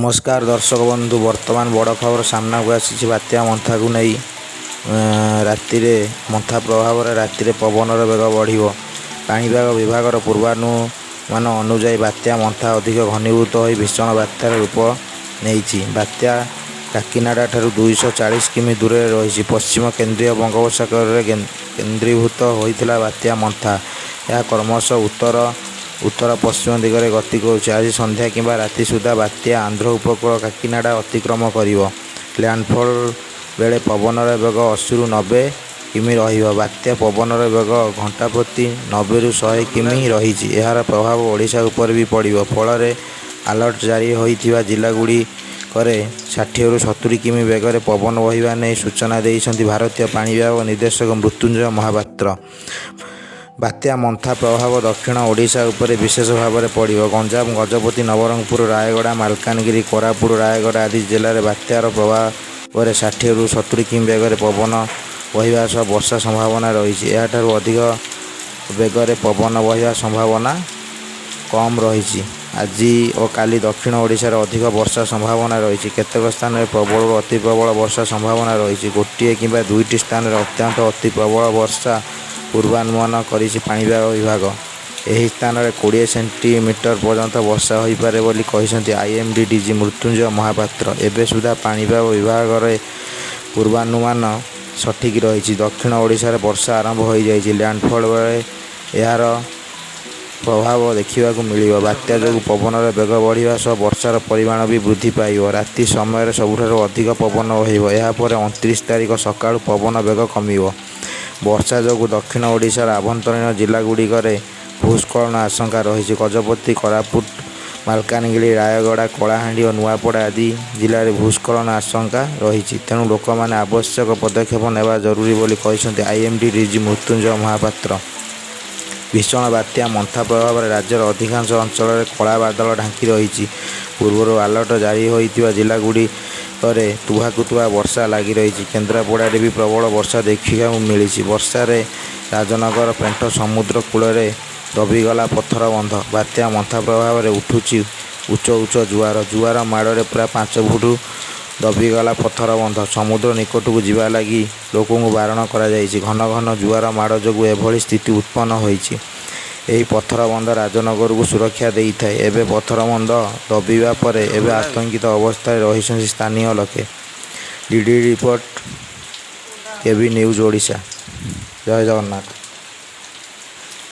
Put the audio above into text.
ନମସ୍କାର ଦର୍ଶକ ବନ୍ଧୁ, ବର୍ତ୍ତମାନ ବଡ଼ ଖବର ସାମ୍ନାକୁ ଆସିଛି ବାତ୍ୟା ମନ୍ଥାକୁ ନେଇ। ରାତିରେ ମନ୍ଥା ପ୍ରଭାବରେ ରାତିରେ ପବନର ବେଗ ବଢ଼ିବ। ପାଣିପାଗ ବିଭାଗର ପୂର୍ବାନୁମାନ ଅନୁଯାୟୀ ବାତ୍ୟା ମନ୍ଥା ଅଧିକ ଘନୀଭୂତ ହୋଇ ଭୀଷଣ ବାତ୍ୟାର ରୂପ ନେଇଛି। ବାତ୍ୟା କାକିନାଡ଼ାଠାରୁ 240 କିମି ଦୂରରେ ରହିଛି। ପଶ୍ଚିମ କେନ୍ଦ୍ରୀୟ ବଙ୍ଗୋପସାଗରରେ କେନ୍ଦ୍ରୀଭୂତ ହୋଇଥିଲା ବାତ୍ୟା ମନ୍ଥା। ଏହା କ୍ରମଶଃ ଉତ୍ତର ଉତ୍ତର ପଶ୍ଚିମ ଦିଗରେ ଗତି କରୁଛି। ଆଜି ସନ୍ଧ୍ୟା କିମ୍ବା ରାତି ସୁଦ୍ଧା ବାତ୍ୟା ଆନ୍ଧ୍ର ଉପକୂଳ କାକିନାଡ଼ା ଅତିକ୍ରମ କରିବ। ଲ୍ୟାଣ୍ଡଫଲ୍ ବେଳେ ପବନର ବେଗ 80ରୁ 90 କିମି ରହିବ। ବାତ୍ୟା ପବନର ବେଗ ଘଣ୍ଟା ପ୍ରତି 90ରୁ 100 କିମି ରହିଛି। ଏହାର ପ୍ରଭାବ ଓଡ଼ିଶା ଉପରେ ବି ପଡ଼ିବ। ଫଳରେ ଆଲର୍ଟ ଜାରି ହୋଇଥିବା ଜିଲ୍ଲାଗୁଡ଼ିକରେ 60ରୁ 70 କିମି ବେଗରେ ପବନ ବହିବା ନେଇ ସୂଚନା ଦେଇଛନ୍ତି ଭାରତୀୟ ପାଣିପାଗ ନିର୍ଦ୍ଦେଶକ ମୃତ୍ୟୁଞ୍ଜୟ ମହାପାତ୍ର। ବାତ୍ୟା ମନ୍ଥା ପ୍ରଭାବ ଦକ୍ଷିଣ ଓଡ଼ିଶା ଉପରେ ବିଶେଷ ଭାବରେ ପଡ଼ିବ। ଗଞ୍ଜାମ, ଗଜପତି, ନବରଙ୍ଗପୁର, ରାୟଗଡ଼ା, ମାଲକାନଗିରି, କୋରାପୁଟ, ରାୟଗଡ଼ା ଆଦି ଜିଲ୍ଲାରେ ବାତ୍ୟାର ପ୍ରଭାବରେ 60ରୁ 70 କିମି ବେଗରେ ପବନ ବହିବା ସହ ବର୍ଷା ସମ୍ଭାବନା ରହିଛି। ଏହାଠାରୁ ଅଧିକ ବେଗରେ ପବନ ବହିବା ସମ୍ଭାବନା କମ୍ ରହିଛି। ଆଜି ଓ କାଲି ଦକ୍ଷିଣ ଓଡ଼ିଶାରେ ଅଧିକ ବର୍ଷା ସମ୍ଭାବନା ରହିଛି। କେତେକ ସ୍ଥାନରେ ପ୍ରବଳରୁ ଅତି ପ୍ରବଳ ବର୍ଷା ସମ୍ଭାବନା ରହିଛି। ଗୋଟିଏ କିମ୍ବା ଦୁଇଟି ସ୍ଥାନରେ ଅତ୍ୟନ୍ତ ଅତି ପ୍ରବଳ ବର୍ଷା ପୂର୍ବାନୁମାନ କରିଛି ପାଣିପାଗ ବିଭାଗ। ଏହି ସ୍ଥାନରେ 20 ସେଣ୍ଟିମିଟର ପର୍ଯ୍ୟନ୍ତ ବର୍ଷା ହୋଇପାରେ ବୋଲି କହିଛନ୍ତି ଆଇଏମଡି ଡିଜି ମୃତ୍ୟୁଞ୍ଜୟ ମହାପାତ୍ର। ଏବେ ସୁଦ୍ଧା ପାଣିପାଗ ବିଭାଗର ପୂର୍ବାନୁମାନ ସଠିକ୍ ରହିଛି। ଦକ୍ଷିଣ ଓଡ଼ିଶାରେ ବର୍ଷା ଆରମ୍ଭ ହୋଇଯାଇଛି। ଲ୍ୟାଣ୍ଡଫଲ୍ ବେଳେ ଏହାର ପ୍ରଭାବ ଦେଖିବାକୁ ମିଳିବ। ବାତ୍ୟା ଯୋଗୁଁ ପବନର ବେଗ ବଢ଼ିବା ସହ ବର୍ଷାର ପରିମାଣ ବି ବୃଦ୍ଧି ପାଇବ। ରାତି ସମୟରେ ସବୁଠାରୁ ଅଧିକ ପବନ ବହିବ। ଏହାପରେ 29 ତାରିଖ ସକାଳୁ ପବନ ବେଗ କମିବ। ବର୍ଷା ଯୋଗୁଁ ଦକ୍ଷିଣ ଓଡ଼ିଶାର ଆଭ୍ୟନ୍ତରୀଣ ଜିଲ୍ଲାଗୁଡ଼ିକରେ ଭୂସ୍ଖଳନ ଆଶଙ୍କା ରହିଛି। ଗଜପତି, କୋରାପୁଟ, ମାଲକାନଗିରି, ରାୟଗଡ଼ା, କଳାହାଣ୍ଡି ଓ ନୂଆପଡ଼ା ଆଦି ଜିଲ୍ଲାରେ ଭୂସ୍ଖଳନ ଆଶଙ୍କା ରହିଛି। ତେଣୁ ଲୋକମାନେ ଆବଶ୍ୟକ ପଦକ୍ଷେପ ନେବା ଜରୁରୀ ବୋଲି କହିଛନ୍ତି ଆଇଏମଡି ଡିଜି ମୃତ୍ୟୁଞ୍ଜୟ ମହାପାତ୍ର। ଭୀଷଣ ବାତ୍ୟା ମନ୍ଥା ପ୍ରଭାବରେ ରାଜ୍ୟର ଅଧିକାଂଶ ଅଞ୍ଚଳରେ କଳା ବାଦଲ ଢାଙ୍କି ରହିଛି। ପୂର୍ବରୁ ଆଲର୍ଟ ଜାରି ହୋଇଥିବା ଜିଲ୍ଲାଗୁଡ଼ିକରେ ତୁହାକୁ ତୁହା ବର୍ଷା ଲାଗି ରହିଛି। କେନ୍ଦ୍ରାପଡ଼ାରେ ବି ପ୍ରବଳ ବର୍ଷା ଦେଖିବାକୁ ମିଳିଛି। ବର୍ଷାରେ ରାଜନଗର ପେଣ୍ଠ ସମୁଦ୍ର କୂଳରେ ଦବିଗଲା ପଥର ବନ୍ଧ। ବାତ୍ୟା ମନ୍ଥା ପ୍ରଭାବରେ ଉଠୁଛି ଉଚ୍ଚ ଉଚ୍ଚ ଜୁଆର। ଜୁଆର ମାଡ଼ରେ ପ୍ରାୟ 5 ଫୁଟ ଦବିଗଲା ପଥର ବନ୍ଧ। ସମୁଦ୍ର ନିକଟକୁ ଯିବା ଲାଗି ଲୋକଙ୍କୁ ବାରଣ କରାଯାଇଛି। ଘନ ଘନ ଜୁଆର ମାଡ଼ ଯୋଗୁଁ ଏଭଳି ସ୍ଥିତି ଉତ୍ପନ୍ନ ହୋଇଛି। ଏହି ପଥର ବନ୍ଧ ରାଜନଗରକୁ ସୁରକ୍ଷା ଦେଇଥାଏ। ଏବେ ପଥର ବନ୍ଧ ଦବିବା ପରେ ଏବେ ଆତଙ୍କିତ ଅବସ୍ଥାରେ ରହିଛନ୍ତି ସ୍ଥାନୀୟ ଲୋକେ। DD report, KB news Odisha. Jay Jagannath.